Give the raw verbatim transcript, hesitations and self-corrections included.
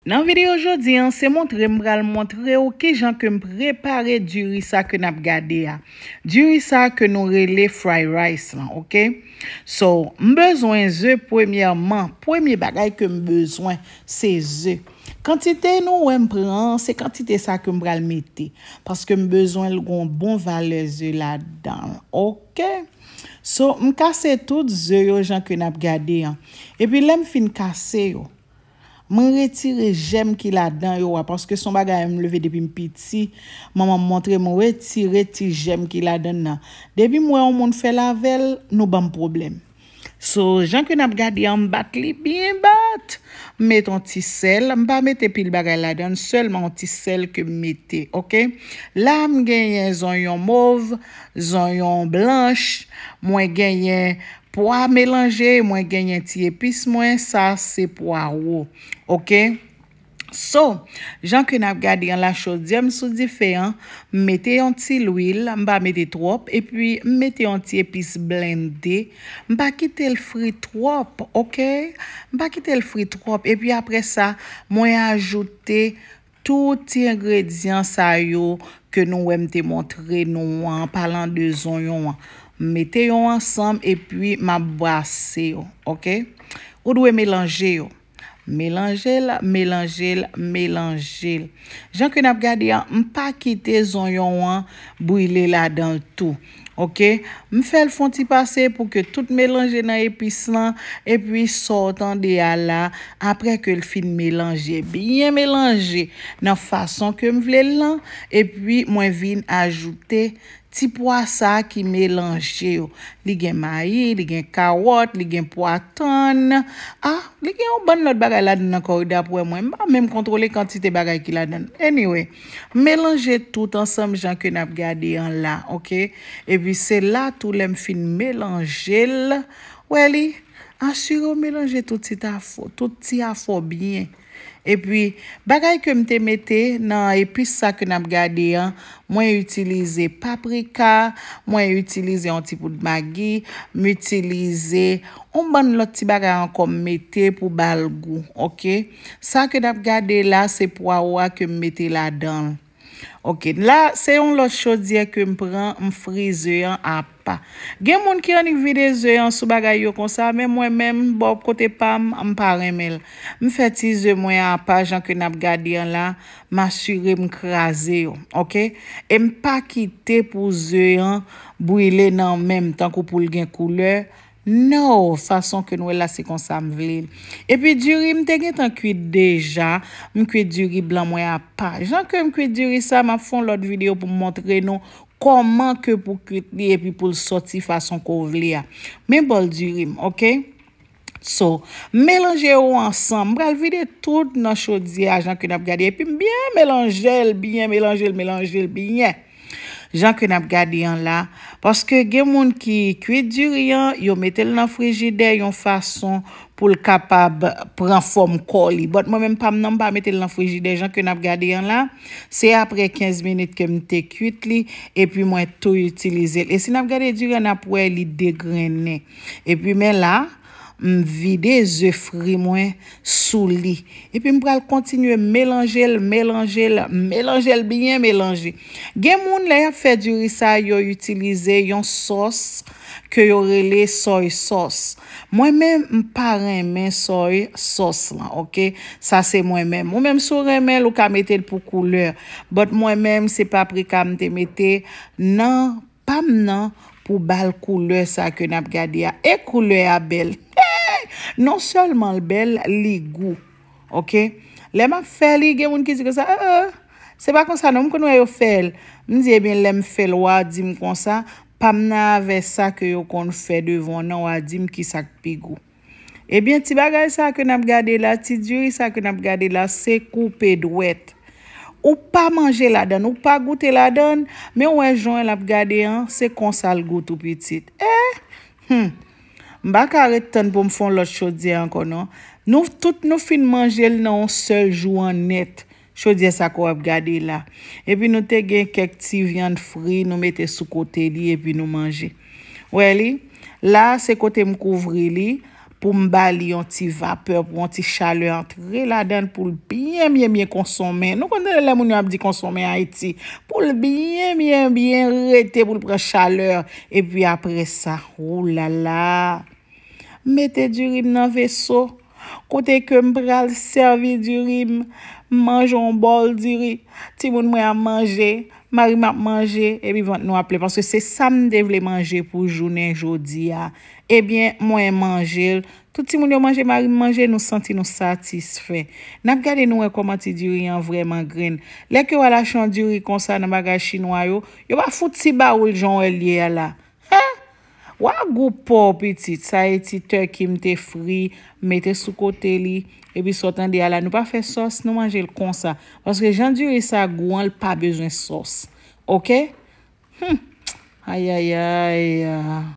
Nan videyo jodi an, se montre m pral montre w kijan ke m prepare diri sa ke n ap gade a. Diri sa ke nou rele fried rice lan, oke? So, m bezwen ze premyèman. Premye bagay ke m bezwen, se ze. Kantite nou wè m pran an, se kantite sa ke m pral mete. Paske m bezwen l gon bon valè ze ladan l, oke? So, m kase tout ze yo jan ke n ap gade an. Epi lè m fin kase yo, mwen retire jèm ki ladan yo a, paske se yon bagay m leve depi m piti. Manman m montre m retire ti jèm ki ladan nan. Depi m wè yon moun fè l avè l, nou ban m pwoblèm. So, jan ke n ap gade an, m bat li byen bat. M mete yon ti sèl. M pa mete pil bagay ladan l, sèlman yon ti sèl ke m mete, oke? La, m genyen zonyon mov, zonyon blanch, mwen genyen pwa melanje, mwen genyen ti epis mwen, sa se pwawo, oke? So, jan ke n ap gade an la, chodyè m sou dife an, m mete yon ti lwil, m pa mete twòp, epi m mete yon ti epis blende. M pa kite l fri twòp, oke? M pa kite l fri twòp. Epi apre sa, mwen ajoute tout ti engredyan sa yo ke nou wè m te montre nou an, palan de zonyon an. M mete yo ansanm epi m ap brase yo, oke? Ou dwe melanje yo. Melanje l, melanje l, melanje l. Jan ke n ap gade an, m pa kite zonyon an brile ladan l tou. Oke? M fè l fè yon ti pase pou ke tout melanje nan epis lan, epi sa w tande a la, apre ke l fin melanje, byen melanje nan fason ke m vle l lan, epi mwen vin ajoute ti pwa sa ki melanje yo. Li gen mayi, li gen kawòt, li gen pwa tann. Ah, li gen yon bann lòt bagay ladan nan kòrida pou wè mwen. M pa menm kontwole kantite bagay ki ladan. Anyway, melanje tout ansanm jan ke n ap gade an la, oke? Epi se la tou lè m fin melanje l, wè li, asire w melanje tout ti afè, tout ti afè w byen. Epi, bagay ke m te mete nan epis sa ke n ap gade an, mwen itilize paprika, mwen itilize yon ti poud magi, m itilize yon bann lòt ti bagay ankò m mete pou ba l gou, oke? Sa ke n ap gade la, se pwawo a ke m mete ladan l. Oke, la, se yon lòt chodyè ke m pran, m fri ze an apa. Gen moun ki annik vide ze an sou bagay yo konsa, men mwen menm, bò kote pa m, m pa renmen l. M fè ti ze mwen apa, jan ke n ap gade an la, m asire m kraze yo, oke? E m pa kite pou ze an brile nan men m, tankou pou l gen koulè. No, fason ke n wè l la, se konsa m vle l. Epi diri m te gentan kwit deja, m kwit diri blan mwen apa. Jan ke m kwit diri sa, m ap fè yon lòt videyo pou m montre nou kòman ke pou kwit li epi pou l sòti fason ke w vle a. Men bòl diri m, oke? So, m melanje yo ansanm. M pral vide tout nan chodyè a, jan ke n ap gade. Epi m byen melanje l, byen melanje l, melanje l byen. Jan ke n ap gade an la. Paske gen moun ki kwit diri an, yo mete l nan frijidè yon fason pou l kapab pran fòm kò li. But mwen menm pa m nan, m pa mete l nan frijidè. Jan ke n ap gade an la, se apre kenz minit ke m te kwit li, epi mwen tou itilize l. E si n ap gade diri an, n ap wè li degrennen. Epi men la, m vide ze fri mwen sou li. Epi m pral kontinye melanje l, melanje l, melanje l byen melanje. Gen moun lè y ap fè diri sa, yo itilize yon sòs ke yo rele soy sauce. Mwen menm, m pa renmen soy sauce lan, oke? Sa se mwen menm. Ou menm si w renmen l, ou ka mete l pou koulè. But mwen menm, se paprika m te mete nan pa m nan pou ba l koulè sa ke n ap gade a. E koulè a bèl. Hey! Non sèlman l bèl, li gou. Oke? Lè m ap fè li, gen moun ki di konsa, ah, ah, se pa konsa non, m konn wè yo fè l. M di, ebyen, lè m fè l, w a di m konsa, pa m nan avè sa ke yo konn fè devan w nan, w a di m ki sa k pi gou. Ebyen, ti bagay sa ke n ap gade la, ti diri sa ke n ap gade la, se koupe dwèt. Ou pa manje ladann, ou pa goute ladann, men w wè jan l ap gade an, se konsa l gou tou pitit. Eh! Hmm. M pa ka ret tann pou m fè yon lòt chodyè ankò non. Nou tout nou fin manje l nan yon sèl jou an nèt. Chodyè sa ke w ap gade la. Epi nou te gen kèk ti vyann fri, nou mete sou kote li, epi nou manje. Wè li? La, se kote m kouvri li. pou m ba li yon ti vapè, pou yon ti chalè antre ladan l, pou l byen, byen, byen konsonmen. Nou konn tande lè moun yo ap di konsonmen Ayiti, pou l byen, byen, byen rete, pou l pran chalè. Epi apre sa, oulala, m mete diri m nan veso. Kote ke m pral sèvi diri m, m manje yon bòl diri. Timoun mwen ap manje, mari m ap manje, epi vant nou ap plen. Paske se sa m te vle manje pou jounen jodi a. Ebyen, mwen manje l. Tout timoun yo manje, mari m manje, nou santi nou satisfè. N ap gade nou wè kòman ti diri an vrèman grenn. Lè ke w al achte yon diri konsa nan bagay chinwa yo, yo pa fout ti ba ou l jan w wè l ye a la. Hen! W a gou pa w pitit, sa e ti turkey m te fri, m mete sou kote li, epi sa w tande a la, nou pa fè sòs, nou manje l konsa. Paske jan diri sa gou an, l pa bezwen sòs. Oke? Hmm. Ayayay.